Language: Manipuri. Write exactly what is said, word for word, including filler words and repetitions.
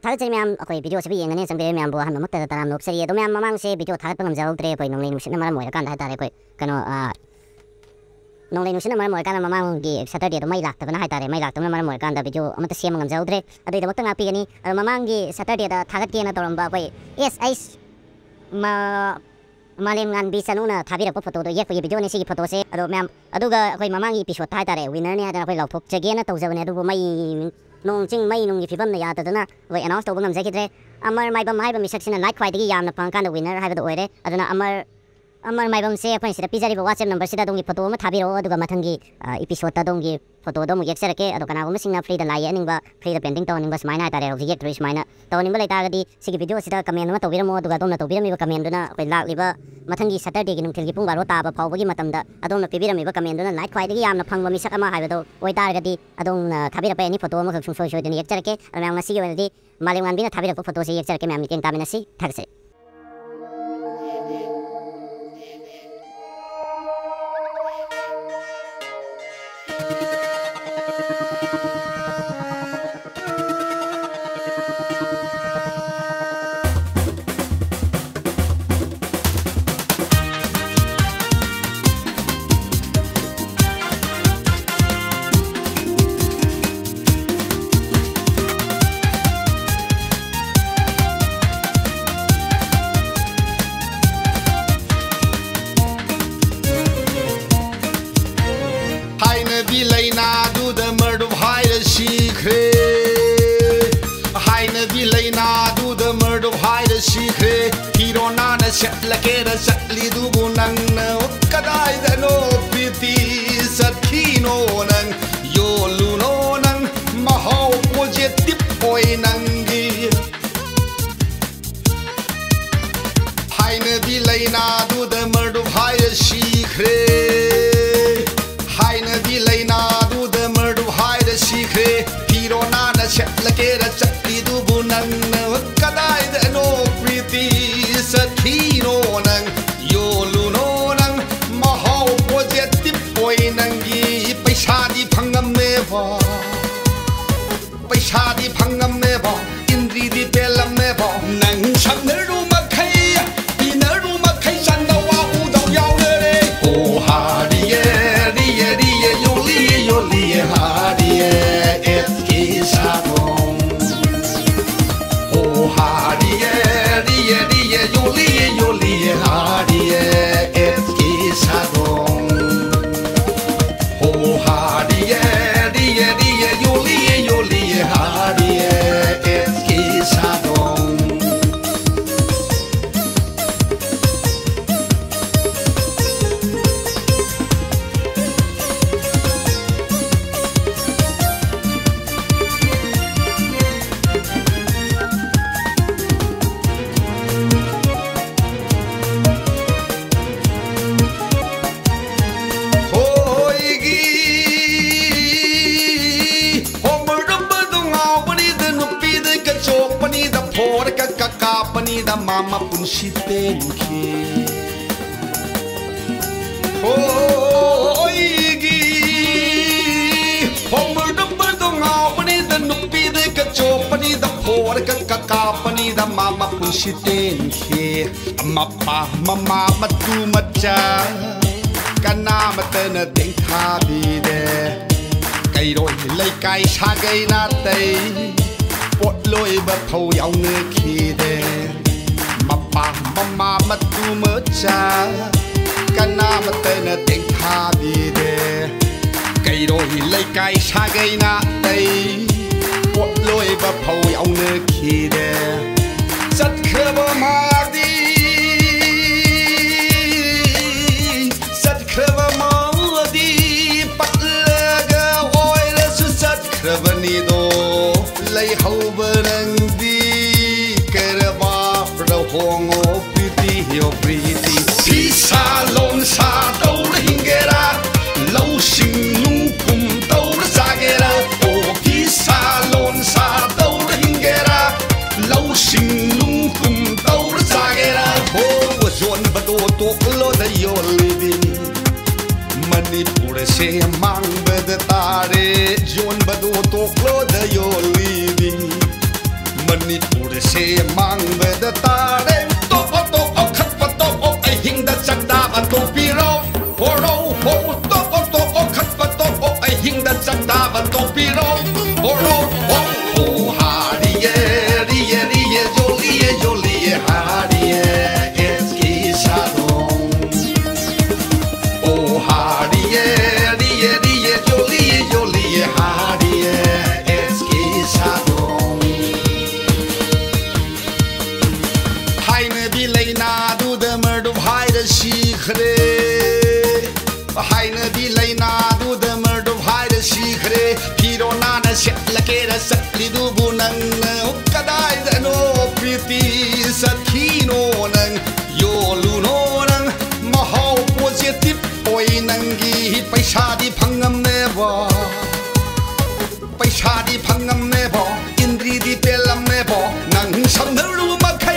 ꯊꯥꯒꯠꯆꯔꯤ ꯃꯌꯥꯝ, ꯑꯩꯈꯣꯏ ꯚꯤꯗꯤꯑꯣ ꯑꯁꯤꯕꯨ ꯌꯦꯡꯒꯅꯤ ꯆꯪꯕꯤꯔꯤꯕ ꯃꯌꯥꯝꯕꯨ ꯑꯍꯥꯟꯕꯃꯛꯇꯗ ꯇꯔꯥꯝꯅ ꯑꯣꯛꯆꯔꯤ꯫ ꯑꯗꯣ ꯃꯌꯥꯝ, ꯃꯃꯥꯡꯁꯦ ꯚꯤꯗꯤꯑꯣ ꯊꯥꯒꯠꯄ ꯉꯝꯖꯍꯧꯗ꯭ꯔꯦ, ꯑꯩꯈꯣꯏ ꯅꯣꯡꯂꯩ ꯅꯨꯡꯁꯤꯠꯅ ꯃꯔꯝ ꯑꯣꯏꯔꯀꯥꯟꯗ ꯍꯥꯏꯇꯥꯔꯦ, ꯑꯩꯈꯣꯏ ꯀꯩꯅꯣ, ꯑ, ꯅꯣꯡꯂꯩ ꯅꯨꯡꯁꯤꯠꯅ ꯃꯔꯝ ꯑꯣꯏꯔꯀꯥꯟꯗ ꯃꯃꯥꯡꯒꯤ ꯁꯇꯔꯗꯦꯗꯣ ꯃꯩ ꯂꯥꯛꯇꯕꯅ ꯍꯥꯏꯇꯥꯔꯦ, ꯃꯩ ꯂꯥꯛꯇꯕꯅ ꯃꯔꯝ ꯑꯣꯏꯔꯀꯥꯟꯗ ꯚꯤꯗꯤꯑꯣ ꯑꯃꯠꯇ ꯁꯦꯝꯕ ꯉꯝꯖꯍꯧꯗ꯭ꯔꯦ꯫ ꯑꯗꯨꯒꯤꯗꯃꯛꯇ ꯉꯥꯛꯄꯤꯒꯅꯤ꯫ ꯑꯗꯣ ꯃꯃꯥꯡꯒꯤ ꯁꯇꯔꯗꯦꯗ ꯊꯥꯒꯠꯀꯦꯅ ꯇꯧꯔꯝꯕ ꯑꯩꯈꯣꯏ ꯑꯦꯁ ꯑꯩꯁ ꯃ-, ꯃꯥꯂꯦꯝ ꯉꯥꯟꯕꯤ ꯆꯅꯨꯅ ꯊꯥꯕꯤꯔꯛꯄ ꯐꯣꯇꯣꯗꯣ ꯌꯦꯛꯄꯒꯤ ꯚꯤꯗꯤꯑꯣꯅꯦ ꯁꯤꯒꯤ ꯐꯣꯇꯣꯁꯦ꯫ ꯑꯗꯣ ꯃꯌꯥꯝ, ꯑꯗꯨꯒ ꯑꯩꯈꯣꯏ ꯃꯃꯥꯡꯒꯤ ꯑꯦꯄꯤꯁꯣꯗꯇ ꯍꯥꯏꯇꯥꯔꯦ, ꯋꯤꯟꯅꯔꯅꯤ ꯍꯥꯏꯗꯅ ꯑꯩꯈꯣꯏ ꯂꯥꯎꯊꯣꯛꯆꯒꯦꯅ ꯇꯧꯖꯕꯅꯦ, ꯑꯗꯨꯕꯨ ꯃꯩ, ꯅꯣꯡ ꯆꯤꯡ, ꯃꯩ ꯅꯨꯡꯒꯤ ꯐꯤꯕꯝꯅ ꯌꯥꯗꯗꯅ ꯑꯩꯈꯣꯏ ꯑꯦꯅꯥꯎꯟꯁ ꯇꯧꯕ ꯉꯝꯖꯈꯤꯗ꯭ꯔꯦ꯫ ꯑꯃꯔ ꯃꯥꯏꯕꯝ ꯍꯥꯏꯕ ꯃꯤꯁꯛꯁꯤꯅ ꯂꯥꯏꯛ ꯈ꯭ꯋꯥꯏꯗꯒꯤ ꯌꯥꯝꯅ ꯐꯪꯉꯀꯥꯟꯗ ꯋꯤꯟꯅꯔ ꯍꯥꯏꯕꯗꯣ ꯑꯣꯏꯔꯦ꯫ ꯑꯗꯨꯅ ꯑꯃꯔ, ꯑꯃꯔ ꯃꯥꯏꯕꯝꯁꯦ ꯑꯩꯈꯣꯏꯅ ꯁꯤꯗ ꯄꯤꯖꯔꯤꯕ WhatsApp ꯅꯝꯕꯔꯁꯤꯗ ꯑꯗꯣꯝꯒꯤ ꯐꯣꯇꯣ ꯑꯃ ꯊꯥꯕꯤꯔꯛꯑꯣ, ꯑꯗꯨꯒ ꯃꯊꯪꯒꯤ, ꯑ, ꯑꯦꯄꯤꯁꯣꯗꯇ ꯑꯗꯣꯝꯒꯤ ꯐꯣꯇꯣꯗꯣ ꯑꯃꯨꯛ ꯌꯦꯛꯆꯔꯛꯀꯦ꯫ ꯑꯗꯣ ꯀꯅꯥꯒꯨꯝꯕꯁꯤꯡꯅ ꯐ꯭ꯔꯤꯗ ꯂꯥꯏ ꯌꯦꯛꯍꯟꯅꯤꯡꯕ, ꯐ꯭ꯔꯤꯗ ꯄꯦꯟꯇꯤꯡ ꯇꯧꯍꯟꯅꯤꯡꯕ, ꯁꯨꯃꯥꯏꯅ ꯍꯥꯏꯇꯥꯔꯦ, ꯍꯧꯖꯤꯛ ꯌꯦꯛꯇ꯭ꯔꯤ ꯁꯨꯃꯥꯏꯅ ꯇꯧꯍꯟꯅꯤꯡꯕ ꯂꯩꯇꯥꯔꯒꯗꯤ ꯁꯤꯒꯤ ꯚꯤꯗꯤꯑꯣ ꯑꯁꯤꯗ ꯀꯃꯦꯟ ꯑꯃ ꯇꯧꯕꯤꯔꯝꯃꯣ꯫ ꯑꯗꯨꯒ ꯑꯗꯣꯝꯅ ꯇꯧꯕꯤꯔꯝꯃꯤꯕ ꯀꯃꯦꯟꯗꯨꯅ ꯑꯩꯈꯣꯏ ꯂꯥꯛꯂꯤꯕ ꯃꯊꯪꯒꯤ ꯁꯇꯔꯗꯦꯒꯤ ꯅꯨꯡꯊꯤꯜꯒꯤ ꯄꯨꯡ ꯕꯥꯔꯣ ꯇꯥꯕ ꯐꯥꯎꯕꯒꯤ ꯃꯇꯝꯗ ꯑꯗꯣꯝꯅ ꯄꯤꯕꯤꯔꯝꯃꯤꯕ ꯀꯃꯦꯟꯗꯨꯅ ꯂꯥꯏꯛ ꯈ꯭ꯋꯥꯏꯗꯒꯤ ꯌꯥꯝꯅ ꯐꯪꯕ ꯃꯤꯁꯛ ꯑꯃ ꯍꯥꯏꯕꯗꯣ ꯑꯣꯏꯇꯥꯔꯒꯗꯤ ꯑꯗꯣꯝꯅ ꯊꯥꯕꯤꯔꯛꯄ ꯑꯦꯅꯤ ꯐꯣꯇꯣ ꯑꯃꯈꯛ ꯁꯨꯡꯁꯣꯏ ꯁꯣꯏꯗꯅ ꯌꯦꯛꯆꯔꯛꯀꯦ꯫ ꯑꯗꯣ ꯃꯌꯥꯝ, ꯉꯁꯤꯒꯤ ꯑꯣꯏꯅꯗꯤ ꯃꯥꯂꯦꯝ ꯉꯥꯟꯕꯤꯅ ꯊꯥꯕꯤꯔꯛꯄ ꯐꯣꯇꯣꯁꯦ ꯌꯦꯛꯆꯔꯛꯀꯦ꯫ ꯃꯌꯥꯝ ꯃꯤꯠꯌꯦꯡ ꯇꯥꯃꯤꯟꯅꯁꯤ꯫ ꯊꯥꯒꯠꯆꯔꯤ꯫ ꯍꯥꯏꯅꯕꯤ ꯂꯩꯅꯥꯗꯨꯗ ꯃꯔꯗꯨ ꯍꯥꯏꯔ ꯁꯤꯈ꯭ꯔꯦ꯫ ꯍꯥꯏꯅꯕꯤ ꯂꯩꯅꯥꯗꯨꯗ ꯃꯔꯗꯨ ꯍꯥꯏꯔ ꯁꯤꯈ꯭ꯔꯦ꯫ ꯐꯤꯔꯣꯟ ꯅꯥꯟꯅ ꯁꯦꯠꯂꯒꯦꯅ ꯆꯠꯂꯤꯗꯨꯕꯨ ꯅꯪꯅ ꯀꯗꯥꯏꯗꯅꯣ ꯄ꯭ꯔꯤꯇꯤ ꯆꯠꯈꯤꯅꯣ ꯅꯪ? ꯌꯣꯜꯂꯨꯅꯣ ꯅꯪ ꯃꯍꯥꯎ ꯄꯣꯖꯤꯇꯤꯚ ꯑꯣꯏ ꯅꯪꯒꯤ꯫ ꯍꯥꯏꯅꯕꯤ ꯂꯩꯅꯥꯗꯨꯗ ꯃꯔꯗꯨ ꯍꯥꯏꯔ ꯁꯤꯈ꯭ꯔꯦ꯫ ꯍꯥꯏꯅꯕꯤ ꯂꯩꯅꯥꯗꯨꯗ ꯃꯔꯗꯨ ꯍꯥꯏꯔ ꯁꯤꯈ꯭ꯔꯦ꯫ ꯐꯤꯔꯣꯟ ꯅꯥꯟꯅ ꯁꯦꯠꯂꯒꯦꯔ ꯆꯠꯂꯤꯗꯨꯕꯨ ꯅꯪꯅ ꯀꯗꯥꯏꯗꯅꯣ ꯄ꯭ꯔꯤꯇꯤ ꯆꯠꯈꯤꯅꯣ ꯅꯪ? ꯌꯣꯜꯂꯨꯅꯣ ꯅꯪ ꯃꯍꯥꯎ ꯄꯣꯖꯤꯇꯤꯚ ꯑꯣꯏ ꯅꯪꯒꯤ꯫ ꯄꯩꯁꯥꯗꯤ ꯐꯪꯉꯝꯃꯦꯕ, ꯄꯩꯁꯥꯗꯤ ꯐꯪꯉꯝꯃꯦꯕ, ꯏꯟꯗ꯭ꯔꯤ ꯄꯅꯤꯗ ꯃꯥ ꯃꯄꯨꯟꯁꯤ ꯇꯦꯟꯈꯤ꯫ ꯍꯣꯏꯒꯤ ꯍꯣꯃꯔꯗꯨꯝꯕꯗꯣ ꯉꯥꯎꯕꯅꯤꯗ ꯅꯨꯄꯤꯗ ꯀꯆꯣꯞꯄꯅꯤꯗ ꯐꯣꯔꯒ ꯀꯀꯥꯞꯄꯅꯤꯗ ꯃꯥ ꯃꯄꯨꯟꯁꯤ ꯇꯦꯟꯈꯤ꯫ ꯃꯄꯥ ꯃꯃꯥ ꯃꯇꯨ ꯃꯆꯥ ꯀꯅꯥꯃꯠꯇꯅ ꯇꯦꯡꯊꯥꯕꯤꯗꯦ꯫ ꯀꯩꯔꯣꯏ ꯂꯩꯀꯥꯏ ꯁꯥꯒꯩ ꯅꯥꯇꯩ ꯄꯣꯠꯂꯣꯏꯕ ꯐꯧ ꯌꯥꯎꯅꯈꯤꯗꯦ꯫ ꯃꯄꯥ ꯃꯃꯥ ꯃꯇꯨ ꯃꯆꯥ ꯀꯅꯥꯃꯠꯇꯅ ꯇꯦꯡꯊꯥꯕꯤꯗꯦ꯫ ꯀꯩꯔꯣꯏ ꯂꯩꯀꯥꯏ ꯁꯥꯒꯩ ꯅꯥꯇꯩ ꯄꯣꯠꯂꯣꯏꯕ ꯐꯧ ꯌꯥꯎꯅꯈꯤꯗꯦ꯫ ꯆꯠꯈ꯭ꯔꯕ ꯃꯥꯗꯤ ꯆꯠꯈ꯭ꯔꯕ ꯃꯥꯗꯤ ꯄꯠꯂꯒ ꯑꯣꯏꯔꯁꯨ ꯆꯠꯈ꯭ꯔꯕꯅꯤꯗꯣ꯫ ꯂꯩꯍꯧꯕ ꯅꯪꯗꯤ ꯀꯔꯕꯥꯔꯗ ꯍꯣꯡꯉꯣ ꯄ꯭ꯔꯤꯇꯤ ꯍꯤꯌꯣ ꯄ꯭ꯔꯤꯇꯤ꯫ ꯐꯤꯁꯥ ꯂꯣꯟꯁꯥ ꯇꯧꯔ ꯍꯤꯡꯒꯦꯔꯥ, ꯂꯧꯁꯤꯡ ꯅꯨꯡ ꯀꯨꯝ ꯇꯧꯔ ꯆꯥꯒꯦꯔꯥ, ꯑꯣ ꯐꯤꯁꯥ ꯂꯣꯟꯁꯥ ꯇꯧꯔ ꯍꯤꯡꯒꯦꯔꯥ, ꯂꯧꯁꯤꯡ ꯅꯨꯡ ꯀꯨꯝ ꯇꯧꯔ ꯆꯥꯒꯦꯔꯥ, ꯍꯣ ꯌꯣꯟꯕꯗꯣ ꯇꯣꯛꯂꯣꯗ ꯌꯣꯜꯂꯤꯕꯤ꯫ ꯃꯅꯤꯄꯨꯔꯁꯦ ꯃꯥꯡꯕꯗ ꯇꯥꯔꯦ, ꯌꯣꯟꯕꯗꯣ ꯇꯣꯛꯂꯣꯗ ꯌꯣꯜꯂꯤꯕꯤ꯫ ꯃꯅꯤꯄꯨꯔꯁꯦ ꯃꯥꯡꯕꯗ ꯇꯥꯔꯦ꯫ ꯇꯣꯛꯑꯣ, ꯇꯣꯛꯑꯣ, ꯈꯠꯄ ꯇꯣꯛꯑꯣ, ꯑꯍꯤꯡꯗ ꯆꯥꯛ ꯆꯥꯕ ꯇꯣꯛꯄꯤꯔꯣ꯫ ꯍꯣꯔꯧ, ꯍꯣ, ꯇꯣꯛꯑꯣ, ꯇꯣꯛꯑꯣ, ꯈꯠꯄ ꯇꯣꯛꯑꯣ, ꯑꯍꯤꯡꯗ ꯆꯥꯛ ꯆꯥꯕ ꯇꯣꯛꯄꯤꯔꯣ꯫ ꯍꯣꯔꯧ, ꯍꯣ, ꯍꯣ, ꯍꯥꯔꯤꯌꯦ, ꯔꯤꯌꯦ, ꯔꯤꯌꯦ, ꯌꯣꯜꯂꯤꯌꯦ, ꯌꯣꯜꯂꯤꯌꯦ, ꯍꯥꯔꯤꯌꯦ, ꯑꯦꯁꯀꯤ ꯁꯥꯗꯣꯡ꯫ ꯑꯣ ꯍꯥꯔꯤꯌꯦ, ꯔꯤꯌꯦ, ꯔꯤꯌꯦ, ꯌꯣꯜꯂꯤꯌꯦ, ꯌꯣꯜꯂꯤꯌꯦ, ꯍꯥꯔꯤꯌꯦ, ꯑꯦꯁꯀꯤ ꯁꯥꯗꯣꯡ꯫ ꯍꯥꯏꯅꯕꯤ ꯂꯩꯅꯥꯗꯨꯗ ꯃꯔꯗꯨ ꯍꯥꯏꯔ ꯁꯤꯈ꯭ꯔꯦ꯫ ꯍꯥꯏꯅꯕꯤ ꯂꯩꯅꯥꯗꯨꯗ ꯃꯔꯗꯨ ꯍꯥꯏꯔ ꯁꯤꯈ꯭ꯔꯦ꯫ ꯐꯤꯔꯣꯟ ꯅꯥꯟꯅ ꯁꯦꯠꯂꯒꯦꯔ ꯆꯠꯂꯤꯗꯨꯕꯨ ꯅꯪꯅ ꯀꯗꯥꯏꯗꯅꯣ ꯄ꯭ꯔꯤꯇꯤ ꯆꯠꯈꯤꯅꯣ ꯅꯪ? ꯌꯣꯜꯂꯨꯅꯣ ꯅꯪ ꯃꯍꯥꯎ ꯄꯣꯖꯤꯇꯤꯚ ꯑꯣꯏ ꯅꯪꯒꯤ ꯄꯩꯁꯥꯗꯤ ꯐꯪꯉꯝꯅꯦꯕ꯫ ꯄꯩꯁꯥꯗꯤ ꯐꯪꯉꯝꯅꯦꯕꯣ, ꯏꯟꯗ꯭ꯔꯤꯗꯤ ꯄꯦꯜꯂꯝꯅꯦꯕꯣ, ꯅꯪ ꯁꯝꯅꯔꯨ ꯃꯈꯩ